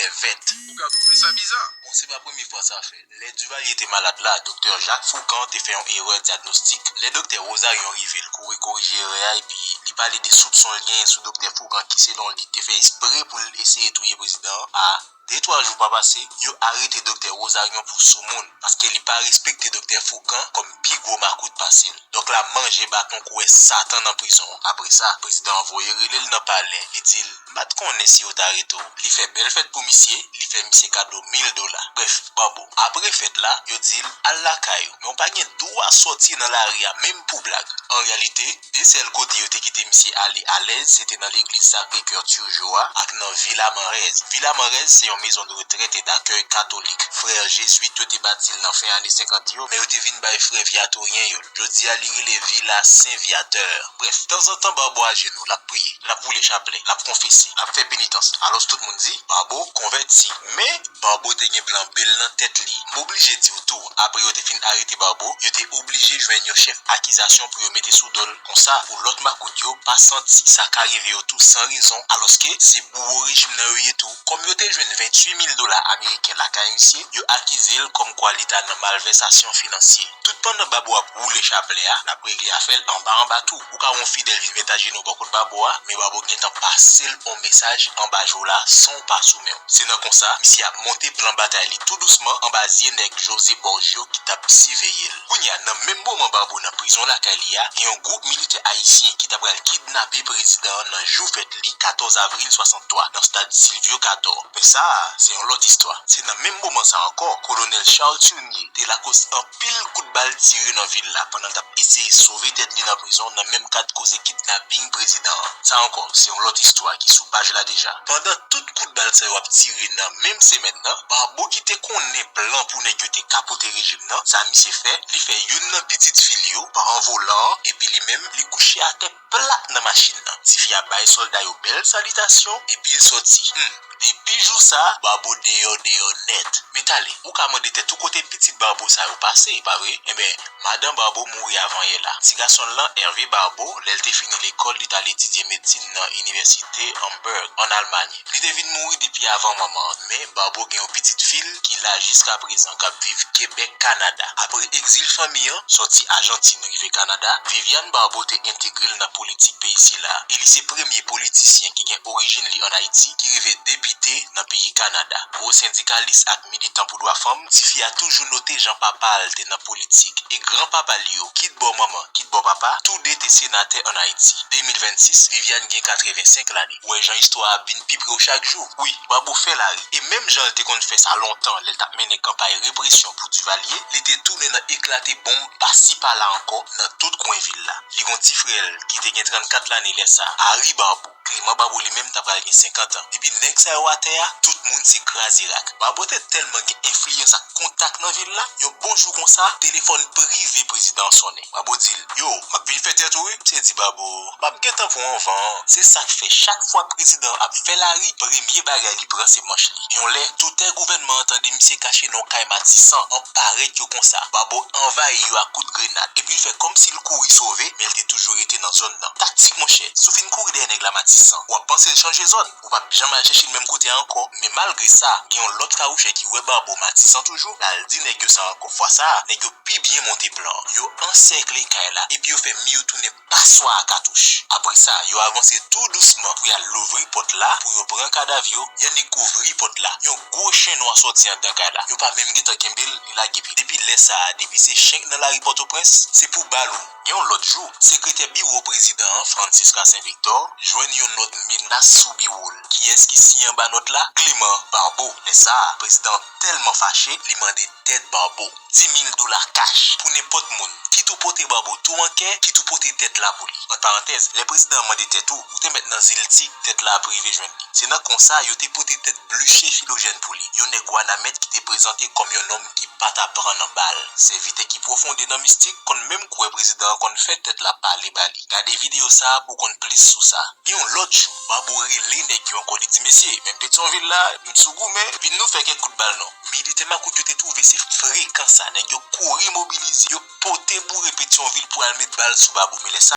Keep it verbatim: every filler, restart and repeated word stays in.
Lè vèt. Ou ka twouve sa biza. Bon, se pa premye fwa sa fèt. Lè Duvalier te malad la, Doktè Jacques Fourcand te fè yon erè dyagnostik. Lè Doktè Rosarion rive, l kouri korije erè a epi li pale de soupson l genyen sou Doktè Fourcand ki, selon li, te fè espre pou l eseye touye prezidan an. A, de twa jou pa pase, yo arete Doktè Rosarion pou soumoun, paske li pa respekte Doktè Fourcand kòm pi gwo makout pase l. Donk, l ap manje baton kouwè Satan nan prizon an. Apre sa, prezidan an voye rele l nan palè. Li di l, "M pa t konnen si yo t arete w." Li fè bèl fèt pou misye, li fè misye kado mil dola. Brèf, Barbo. Apre fèt la, yo di l, "Al lakay ou, men w pa gen dwa sòti nan lari a, menm pou blag." An reyalite, de sèl kote yo te kite misye ale alèz, se te nan legliz Sacré-Cœur Turgeau a ak nan Vila Manrez. Vila Manrez se yon maison de retraite et d'accueil katolik. Frè jezwit yo te bati l nan fen ane senkant yo, men yo te vin bay frè vyatoryen yo l. Jodi a, li rele Vila Sen Vyatè. Brèf, tanzantan, Barbo ajenou, l ap priye, l ap woule chaplè, l ap konfese, l ap fè penitans. Alòs, tout moun di, "Barbo konvèti." Men, Barbo te gen plan B l nan tèt li. M oblije di w tou, apre yo te fin arete Barbo, yo te oblije jwenn yon chèf akizasyon pou yo mete sou do l. Konsa, pou lòt makout yo pa santi sa ka rive yo tou san rezon, alòske se bouwo rejim nan yo ye tou. Kòm yo te jwenn venntuit mil dola ameriken lakay misye, yo akize l kòmkwa li ta nan malvèsasyon finansye. Tout pandan Barbo ap woule chaplè a, l ap regle afè l anba anba tou. Ou ka wè yon fidèl vin met ajenou bò kot Barbo a, men Barbo gentan pase l yon mesaj anba jou la san w pa sou men w. Se nan konsa, misye ap monte plan batay li tou dousman anba zye nèg José Borgio ki t ap siveye l. Kounye a, nan menm moman Barbo nan prizon lakay li a, gen yon gwoup militè ayisyen ki ta pral kidnape prezidan an nan jou fèt li, katòz avril swasanntwa, nan stad Sylvio Cator. Men sa a, se yon lòt istwa. Se nan menm moman sa a ankò, Kolonèl Charles Turnier te lakòz anpil kout bal tire nan vil la pandan l t ap eseye sove tèt li nan prizon nan menm kad koze kidnaping prezidan an. Sa ankò, se yon lòt istwa ki sou paj la deja. Pandan tout kout bal sa yo ap tire nan menm semèn nan, Barbo ki te konnen plan pou nèg yo te kapote rejim nan, sa misye fè, li fè youn nan pitit fi l yo, paran volan an, epi li menm, li kouche atè plat nan machin nan. Tifi a bay sòlda yo bèl salitasyon, epi l sòti. Hmm, depi jou sa, Barbo deyò, deyò nèt. Men tale, ou ka mande tèt ou kote pitit Barbo sa yo pase, pa vre? Enben, madan Barbo mouri avan yè la. Ti gason l lan, Hervé Barbo, lè l te fini lekòl, li t al etidye medsin nan Inivèsite Hamburg, ann Almay. Li te vin mouri depi avan manman an, men Barbo gen yon pitit fi l ki la jiskaprezan, k ap viv Kebèk, Kanada. Apre egzil fanmi an, sòti Ajantin rive Kanada, Viviane Barbo te entegre l nan politik peyi sila, e li se premye politisyen ki gen orijin li ann Ayiti ki rive depite nan peyi Kanada. Gwo sendikalis ak militan pou dwa fanm, tifi a toujou note jan papa l te nan politik, e granpapa l yo, kit bò manman, kit bò papa, tou de te senatè ann Ayiti. De mil vennsis, Viviane gen katrevensenk lane. Ou wè jan istwa a ap vin pi pre w chak jou. Wi, Barbo fè lari. E menm jan l te konn fè sa lontan lè l t ap mennen kanpay represyon pou Duvalier, li te tounen nan eklate bonm pasi pala ankò nan tout kwen vil la. Li gen yon ti frè l ki te gen trannkat lane lè sa a, Harry Barbo. Clément Barbo li menm ta pral gen senkant an. Depi nèg sa yo atè a, tout moun se kraze rak. Barbo te tèlman gen enfliyans ak kontak nan vil la, yon bon jou konsa, telefòn prive prezidan an sonnen. Barbo di l, "Yo, m ap vin fè tèt ou wi." Misye di Barbo, "M ap gentan pran w anvan an." Se sa k fè chak fwa prezidan an ap fè lari, premye bagay li pran se manch li. Yon lè, toutè gouvènman an tande misye kache nan yon kay Matisan, an parèt yo konsa. Barbo anvayi yo ak kout grenad, epi l fè kòmsi l kouri sove, men l te toujou rete nan zòn nan. Taktik, monchè, si w fin kouri dèyè nèg la Matisan, w ap panse l chanje zòn. Ou p ap janm al chèche l menm kote a ankò. Men malgre sa, gen yon lòt fawouchè ki wè Barbo Matisan toujou, l al di nèg yo sa ankò. Fwa sa a, nèg yo pi byen monte plan an. Yo ansèkle kay la, epi yo fè mi yo tounen paswa a katouch. Apre sa, yo avanse tou dousman pou y al louvri pòt la, pou yo pran kadav yo. Y annik ouvri pòt la. Yon gwo chen nwa sòti anndan kay la. Yo pa menm gentan kenbe l, li lage pye. Depi lè sa a, depi se chen k nan lari Pòtoprens, se pou bal ou. Gen yon lòt jou, sekretè biwo prezidan an, Francisca Saint Victor, jwenn yon nòt menas sou biwo l. Kiyès ki siyen anba nòt la? Clément Barbo. Lè sa a, prezidan an tèlman fache, li mande tèt Barbo. Di mil dola kach pou nenpòt moun, kit ou pote Barbo tou an kè, kit ou pote tèt la pou li. Ant parantèz, lè prezidan an mande tèt ou, ou te mèt nan zil Tig, tèt la ap rive jwenn li. Se nan konsa yo te pote tèt Blucher Philogène pou li, yon nèg Wanament ki te prezante kòm yon nonm ki pa t ap pran nan bal. Sèvitè ki pwofonde nan mistik konn menm kwè prezidan an konn fè tèt la pale ba li. Gade videyo sa a pou w konn plis sou sa. Gen yon lòt jou, Barbo rele nèg yo ankò, li di, "Mesye, menm Petyonvil la, m sou goumen, vin nou fè kèk kout bal non." Militè makout yo te twouve se frekan sa, nèg yo kouri mobilize, yo pote boure Petyonvil pou al met bal sou Barbo. Men lè sa,